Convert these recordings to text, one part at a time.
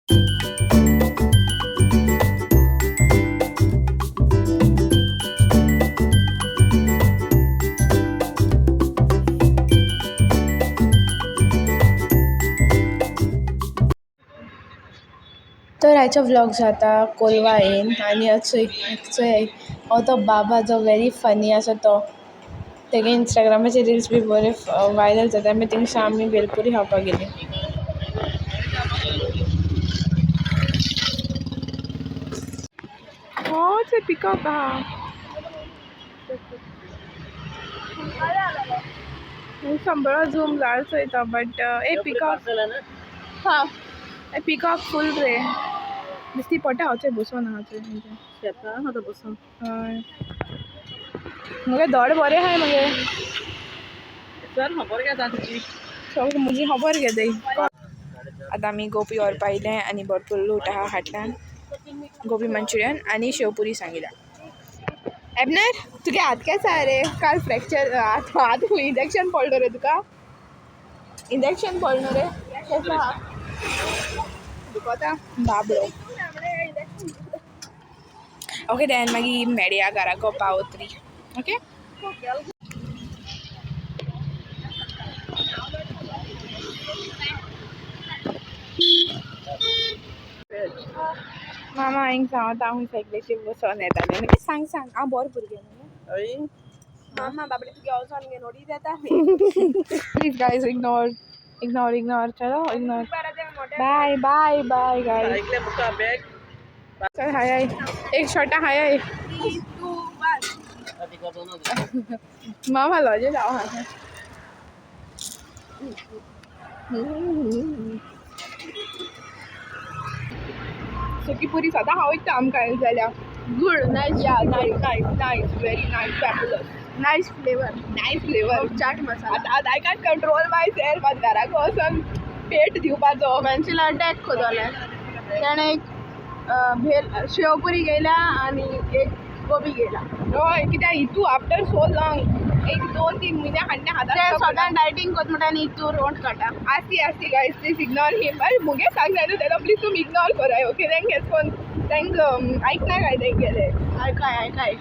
तर आयचो व्लॉग जाता कोलवा येन आनी चोय चोयाय हो तो बाबा जो वेरी फनी आसा तो तेगे इंस्टाग्रामाचेर रिल्स बी बरे वायरल जाता आमी थिंगसान आमी भेलपुरी खावपाक गेलीं. हो थंय पिकॉक आहा. शंबरा झूम जाल चोयता बट ए पिकॉक. हा, ए पिकॉक फूल रे दिसती पडटा. हांव थंय बसोन आहा थंय. शेतां आहा बसून. हय, मगे धड बरें आहाय मगे. सर, खबर घेता तुजी. सगळें म्हजी खबर घेताय. आतां आमी गोबी व्हरपा येयले आनी भरपूर लूट आहा हाटल्यान. गोबी मंचुरियन आनी शेवपुरी सांगिला. एबनर, तुगे हात केसो आहा रे? काल फ्रॅक्चर हात, हात इंजेक्शन पडलो रे तुका. इंजेक्शन पडलो न्हू रे? केसो आहा? दुखोता बाबडो. ओके देन, मागीर मेळया घराको पावतरी. ओके. मामा हिंग सांगता, हांव सायकलीचेर बसोन येतालें. मागीर सांग सांग, हांव बरो भुरगें न्हू. हय. मामा, बाबडे तुगे वचोन गे नोटी जाता. Please guys, ignore, ignore, ignore. चलो, ignore. Bye bye bye guys. ऐकले मुका बॅग. चल, हाय हाय. एक शॉर्ट हाय हाय. मामा लॉजे जाव हा. सुकी पुरी सदां हांव वयता आमकां येयलें जाल्यार. Good, nice. Yeah, nice, nice, nice, very nice, fabulous. Nice flavour. Nice flavour. Chaat masala. आतां I can't control my self. आतां घराक वचोन पेट दिवपाचो. पेन्सिल अटॅक कोतोलें तेणें. एक भेल शेवपुरी घेयल्या आनी एक गोबी घेयला. हय, कित्याक हितू आफ्टर सो लॉंग एक 2-3 म्हयन्या हाडल्या. ते हाताक सदां डायटींग कोत म्हणटा आनी तूं रोंट काडटा. आसती आसती गायज, प्लीज इग्नोर हिम. अरे, मुगे सांग जाय न्हू तेका. प्लीज तुमी इग्नोर कराय, ओके? तेंक हेच कोन तेंक आयकना काय तेंगेलें. आयकाय आयकाय.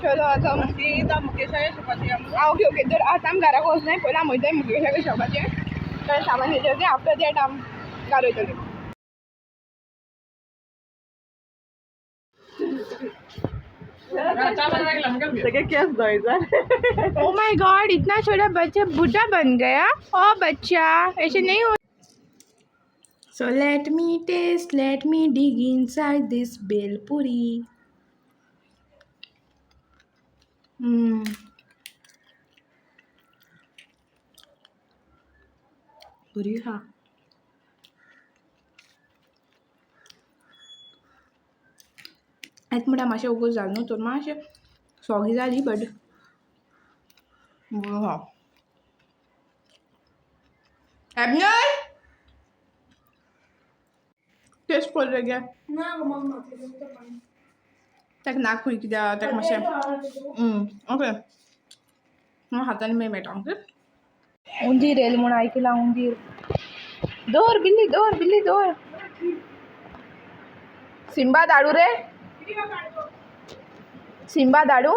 चलो, आतां ती मुकेशागे शॉपाची. आं, ओके ओके. तर आतां आमी घराक वचनाय, पयलीं आमी वयताय मुकेशागे शॉपाचेर, थोडें सामान घेवचें. आफ्टर that आमी घरा वयतलीं. तेगे केस धोय जाले. ओ my God, इतना छोटा बच्चा बुढ़ा बन गया. ओ बच्चा, ऐसे नहीं हो. So let me taste, let me dig inside this bhelpuri. बरी आहा. एक म्हणल्यार मातशें उगोस जालें न्हू, तर मातशें सॉगी जाली, बट बरो आहा. एबनर, टेस्ट पळय रे गे. ताका नाक कित्याक ताका मातशें. ओके, हांव हातान मागीर मेळटा. ओके, उंदीर येयलो म्हूण आयकलां. उंदीर दवर, बिल्ली दवर, बिल्ली दवर. सिम्बा धाडू रे? सिम्बा धाडू?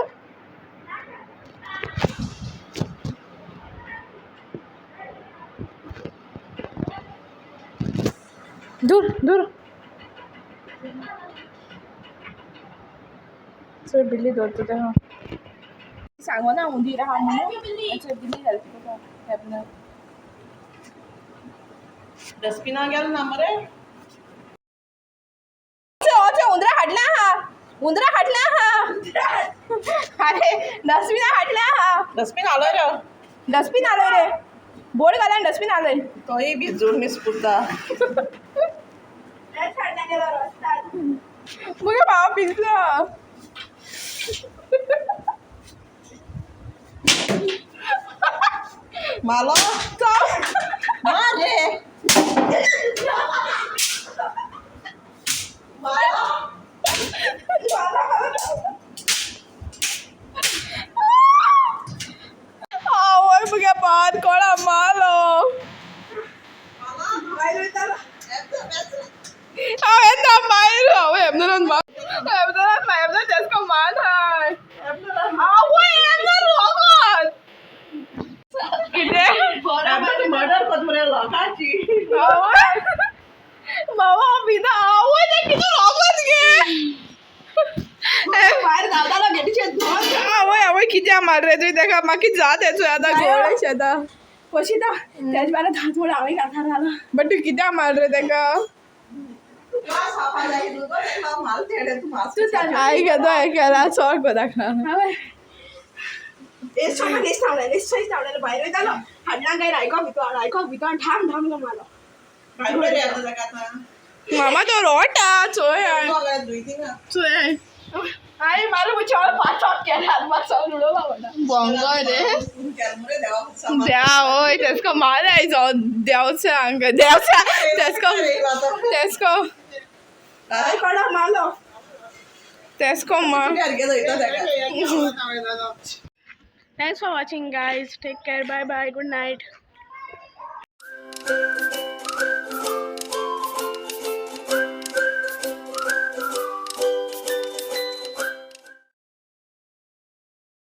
दूर दूर. चल, बिल्ली दवरता तें. सांगो ना उंदीर आहा म्हणून. अच्छा, बिल्ली हेल्प करता एबनर. डस्टबिना गेलो ना मरे. थंय उंदरा हाडल्या आहा, उंदरा हाडल्या आहा. अरे, डस्टबिना हाडल्या आहा. डस्टबीन आलो रे. डस्टबीन आलोय रे. बोर्ड घाला, डस्टबीन आलोय. तोय बी जोड मिस पुरता. मुगे भाव भिजलो. मालो मारे. आवय, मुगे भात कोणा मालो. एबनरान मार, एबनरान मार, एबनर तेसको मान हाय. आवय, एबनर रोगोत कितें? मर्डर कोत मरे लोकांची. आवय बाबा, बिना आवय, तें कितें रोगोत गे? भायर धांवतालो गेटीचेर धर. आवय आवय, कित्याक मार रे तुवें तेका? म्हाका जात येचो आतां, गोळे शेतां. पशिता तेज बारा धांत म्हणून हांवें कांठार घालो. बट तूं कित्याक मार रे तेका? आई घेतो केला चोड गो ताका. हांवें रेस थांबले, रेस थांबलेलो, भायर वयतालो हाडला काय रायको भितर, रायको भितर ठाम ठाम मारलो. मामा तो रोटा चोय चोय. आई मारू चल पाच केला, मातसो उडोवपा पडटा. बोंगो रे देव, ओय तेसको मार आयचो देवचे हांगा देवचे तेसको तेसको कडक मारलो. तेसको मार. Thanks for watching, guys. Take care. Bye bye. Good night.